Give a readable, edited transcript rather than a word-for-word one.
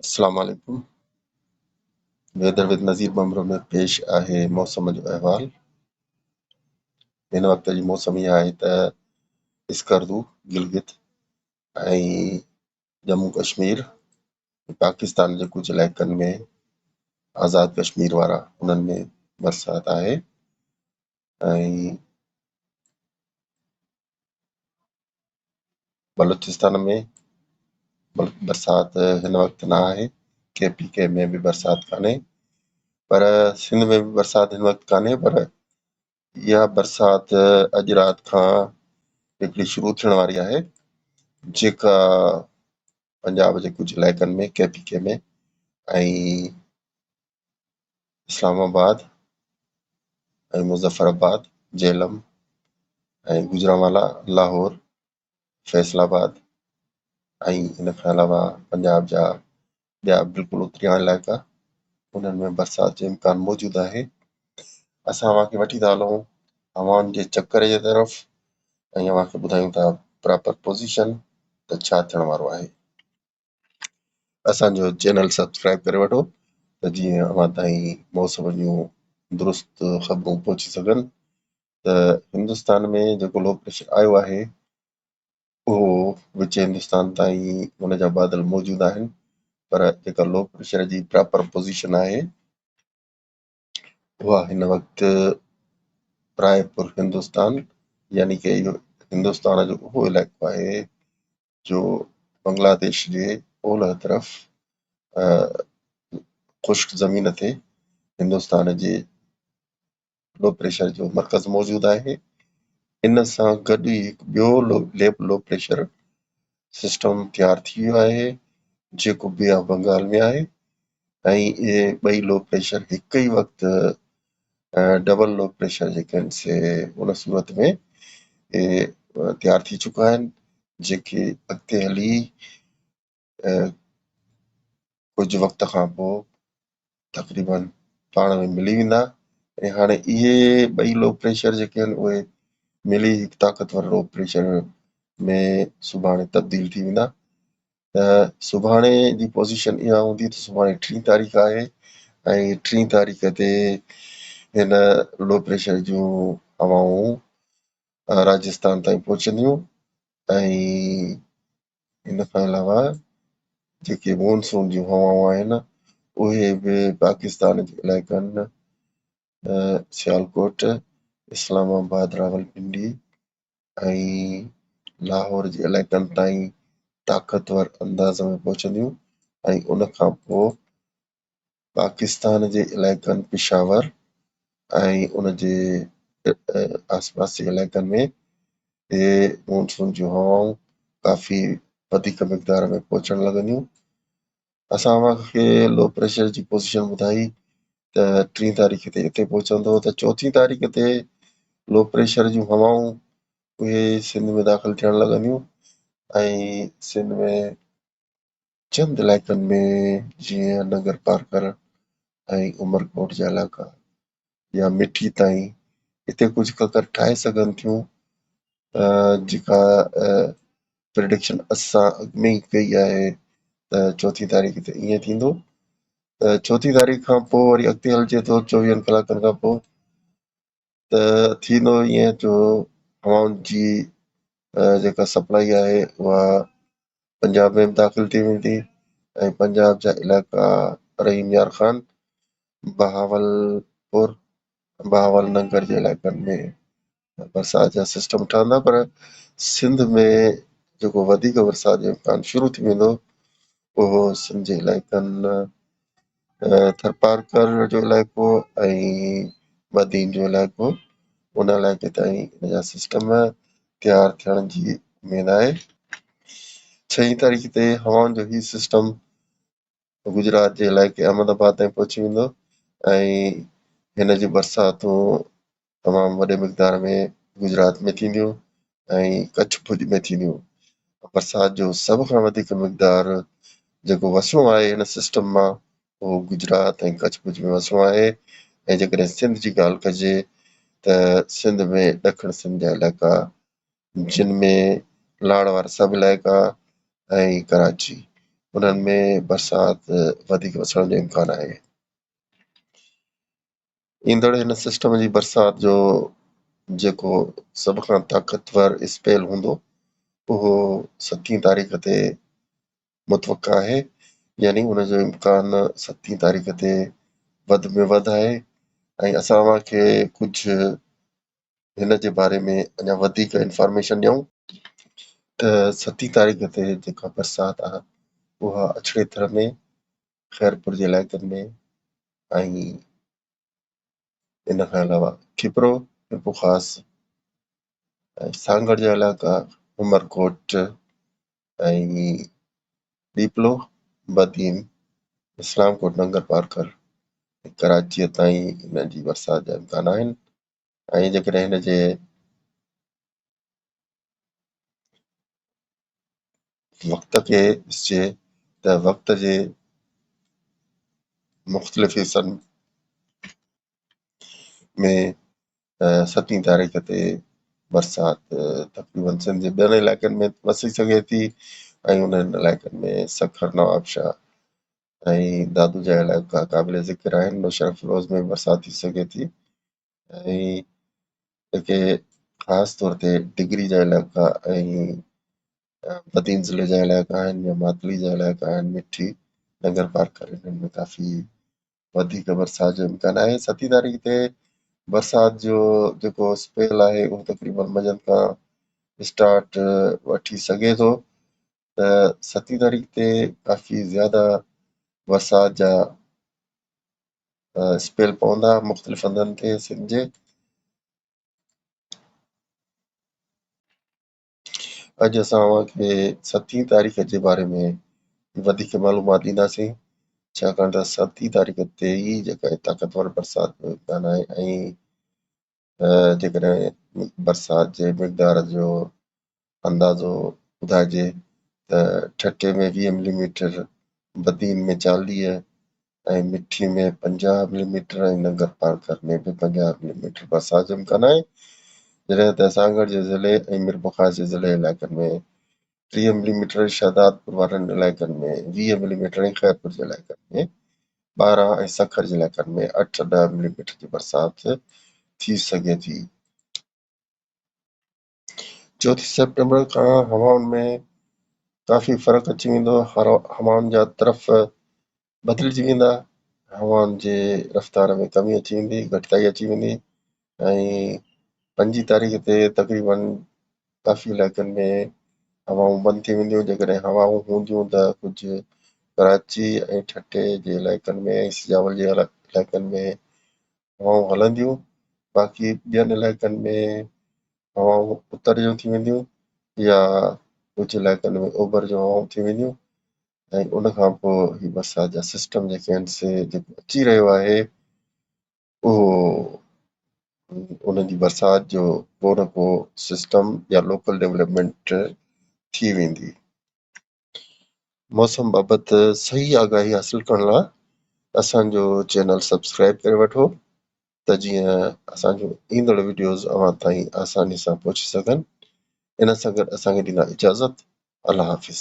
السلام عليڪم weather with Nazir ٻمرو ۾ پيش آهي موسم جو احوال. هن وقت جي موسم اها آهي ته اسڪردو، گلگت ۽ ڄمون ڪشمير، پاڪستان جي ڪجهه علائقن ۾ آزاد ڪشمير وارا انهن ۾ برسات آهي ۽ بلوچستان ۾ برسات هن وقت نه آهي، ڪي پي ڪي ۾ به برسات ڪانهي، پر سنڌ ۾ به برسات هن وقت ڪانهي، پر اها برسات اڄ رات کان هڪڙي شروع ٿيڻ واري آهي جيڪا پنجاب جي ڪجهه علائقن ۾ ڪي پي ڪي ۾ ۽ اسلام آباد ۽ مظفر آباد، جهلم ۽ گجرانوالا، لاهور، فيصل آباد ۽ ان کان علاوه پنجاب جا ٻيا بلڪل اتريان علائقا انهن ۾ برسات جو امڪان موجود آهي. اسان اوهان کي وٺي ٿا هلون هوائن جي چڪر جي طرف ۽ اوهان کي ٻڌايون ٿا پراپر پوزيشن ته ڇا ٿيڻ وارو آهي. اسان جو چينل سبسڪرائب ڪري وٺو ته جيئن اوهان تائين موسم جون درست خبرون پهچي سگهن ته هندستان ۾ جيڪو لو پريشر آيو آهي اهو وچ هندستان تائين ان جا بادل موجود آهن پر جيڪا لو پريشر جي پراپر پوزيشن آهي اها هن وقت رائپور هندستان يعني ڪي اهو هندستان جو اهو علائقو آهي جو بنگلاديش جي اولهه طرف خشڪ زمين تي هندستان جي لو پريشر جو مرڪز موجود آهي. ان سان گڏ ئي هڪ ٻيو لو پريشر سسٽم تيار ٿي ويو آهي جيڪو بي آف بنگال ۾ آهي ۽ اهي ٻئي لو پريشر هڪ ئي وقت ڊبل لو پريشر جيڪي آهن سي ان صورت ۾ تيار ٿي چڪا آهن جيڪي اڳتي هلي ڪجهه وقت کان پوء تقريبن پاڻ ۾ ملي ويندا ۽ هاڻي اهي ٻئي لو پريشر جيڪي آهن اهي ملي هڪ طاقتور لو پريشر ۾ سڀاڻي تبديل ٿي ويندا ته سڀاڻي جي پوزيشن اها هوندي ته سڀاڻي ٽين تاريخ آهي ۽ ٽين تاريخ تي هن لو پريشر جون هوائون راجستان تائين پهچنديون ۽ ان کان علاوه جيڪي مونسون جون هوائون آهن اهي به پاڪستان جي علائقن سيالڪوٽ، اسلام آباد، راولپنڊي ۽ لاهور جي علائقن تائين طاقتور انداز ۾ پهچنديون ۽ ان کان پوء پاڪستان جي علائقن پشاور ۽ ان جي آس پاس جي علائقن ۾ اهي مونسون جون هوائون ڪافي وڌيڪ مقدار ۾ پهچڻ لڳنديون. اسان اوهان کي لو پريشر جي پوزيشن ٻڌائي ته ٽين تاريخ تي اتي پهچندو ته چوٿين تاريخ تي لو پريشر جون هوائون اهي سنڌ ۾ داخل ٿيڻ لڳنديون ۽ سنڌ ۾ چند علائقن ۾ جيئن ننگر پارڪر ۽ عمرڪوٽ جا علائقا يا مٺي تائين اتي ڪجهه ڪڪر ٺاهي سگهن ٿيون جيڪا پرڊڪشن اسان اڳ ۾ ئي ڪئي آهي ته چوٿين تاريخ تي ائين ٿيندو ته چوٿين تاريخ کان پوء وري اڳتي هلجي ٿو چوويهن ڪلاڪن کان پوء ته ٿيندو ائين جو هوائن جي جيڪا سپلائي آهي اها پنجاب ۾ به داخل ٿي ويندي ۽ پنجاب جا علائقا رحيم يار خان، بهاولپور، بهاول ننگر جي علائقن ۾ برسات جا سسٽم ٺهندا پر سنڌ ۾ جيڪو وڌيڪ برسات جو امڪان شروع ٿي ويندو اهو سنڌ جي علائقن ٿرپارڪر جو علائقو ۽ بدين جو علائقو ان علائقي تائين ان جا سسٽم تيار ٿيڻ جي اميد آهي. ڇهين تاريخ تي هوائن جو هي سسٽم گجرات جي علائقي احمد آباد تائين پهچي ويندو ۽ هن جون برساتون تمام وڏي مقدار ۾ گجرات ۾ ٿينديون ۽ ڪڇ ڀڄ ۾ ٿينديون. برسات جو سڀ کان وڌيڪ مقدار جيڪو وسڻو آهي هن سسٽم مان اهو گجرات ۽ ڪڇ ڀڄ ۾ وسڻو آهي ۽ جيڪڏهن سنڌ جي ڳالهه ڪجي ته سنڌ ۾ ڏکڻ سنڌ جا علائقا جن ۾ لاڙ وارا سڀ علائقا ۽ ڪراچي انهن ۾ برسات وڌيڪ وسڻ جو امڪان آهي. ايندڙ هن سسٽم جي برسات جو جيڪو سڀ کان طاقتور اسپيل هوندو اهو ستين تاريخ تي متوقع آهي يعني ان جو امڪان ستين تاريخ تي وڌ ۾ وڌ آهي ۽ اسان اوهان کي ڪجهه هن جي باري ۾ اڃا وڌيڪ انفارميشن ڏيون ته ستين تاريخ تي جيڪا برسات آهي اها اڇڙي ٿر ۾ خيرپور جي علائقن ۾ ۽ ان کان علاوه کپرو، ميرپورخاص ۽ سانگهڙ جا علائقا، عمرڪوٽ ۽ ڏيپلو، بدين، اسلام ڪوٽ، ننگر پارڪر ۽ ڪراچيء تائين ان جي برسات جا امڪان آهن ۽ جيڪڏهن هن جي وقت کي ڏسجي ته وقت جي مختلف حصن ۾ ستين تاريخ تي برسات تقريبن سنڌ جي ٻين علائقن ۾ وسي سگهي ٿي ۽ انهن علائقن ۾ سکر، نوابشاهه ۽ دادو جا علائقا قابل ذڪر آهن. نوشهروفيروز ۾ به برسات ٿي سگهي ٿي ۽ جيڪي خاص طور تي ڊگري جا علائقا ۽ بدين ضلعي جا علائقا آهن يا ماتلي جا علائقا آهن، مٺي، ننگر پارڪر انهن ۾ ڪافي وڌيڪ برسات جو امڪان آهي. ستين تاريخ تي برسات جو جيڪو اسپيل آهي اهو تقريبن منجهند کان اسٽارٽ وٺي سگهي ٿو ته ستين تاريخ تي ڪافي زياده برسات جا اسپيل پوندا مختلف هنڌن تي سنڌ جي. اڄ اسان اوهان کي ستين تاريخ جي باري ۾ وڌيڪ معلومات ڏينداسين ڇاڪاڻ ته ستين تاريخ تي ئي جيڪا طاقتور برسات جو امڪان آهي ۽ جيڪڏهن برسات جي مقدار جو اندازو ٻڌائجي ته ٺٽي ۾ 20 ملي ميٽر، بدين ۾ 40 ۽ مٺي ۾ 50 ملي ميٽر ۽ ننگر پارڪر ۾ به 50 ملي ميٽر برسات جو امڪان آهي جڏهن ته سانگهڙ جي ضلعي ۽ ميرپورخاص جي ضلعي علائقن ۾ 30 ملي ميٽر، شهدادپور وارن علائقن ۾ 20 ملي ميٽر ۽ خيرپور جي علائقن ۾ 12 ۽ سکر جي علائقن ۾ اٺ ڏهه ملي ميٽر جي برسات ٿي سگهي ٿي. چوٿين سيپٽمبر کان هوائن ۾ ڪافي فرق اچي ويندو، هوائن جا طرف بدلجي ويندا، هوائن جي رفتار ۾ ڪمي اچي ويندي، گهٽتائي اچي ويندي ۽ پنجين تاريخ تي تقريبن ڪافي علائقن ۾ هوائون بند ٿي وينديون، جيڪڏهن هوائون هونديون ته ڪجهه ڪراچي ۽ ٺٽي جي علائقن ۾ ۽ سجاول جي علائقن ۾ هوائون هلنديون، باقي ٻين علائقن ۾ هوائون اتر جون ٿي وينديون يا ڪجهه علائقن ۾ اوڀر جون هوائون ٿي وينديون ۽ ان کان پوء هي برسات جا سسٽم جيڪي آهن سي جيڪو اچي رهيو آهي اهو انهن جي برسات جو ڪو نه ڪو سسٽم يا لوڪل ڊولپمينٽ ٿي ويندي. موسم بابت صحيح آگاهي حاصل ڪرڻ لاء اسان جو چينل سبسڪرائب ڪري وٺو ته جيئن اسان جون ايندڙ وڊيوز اوهان تائين آساني سان پهچي سگهن. ان سان گڏ اسان کي ڏيندا اجازت. الله حافظ.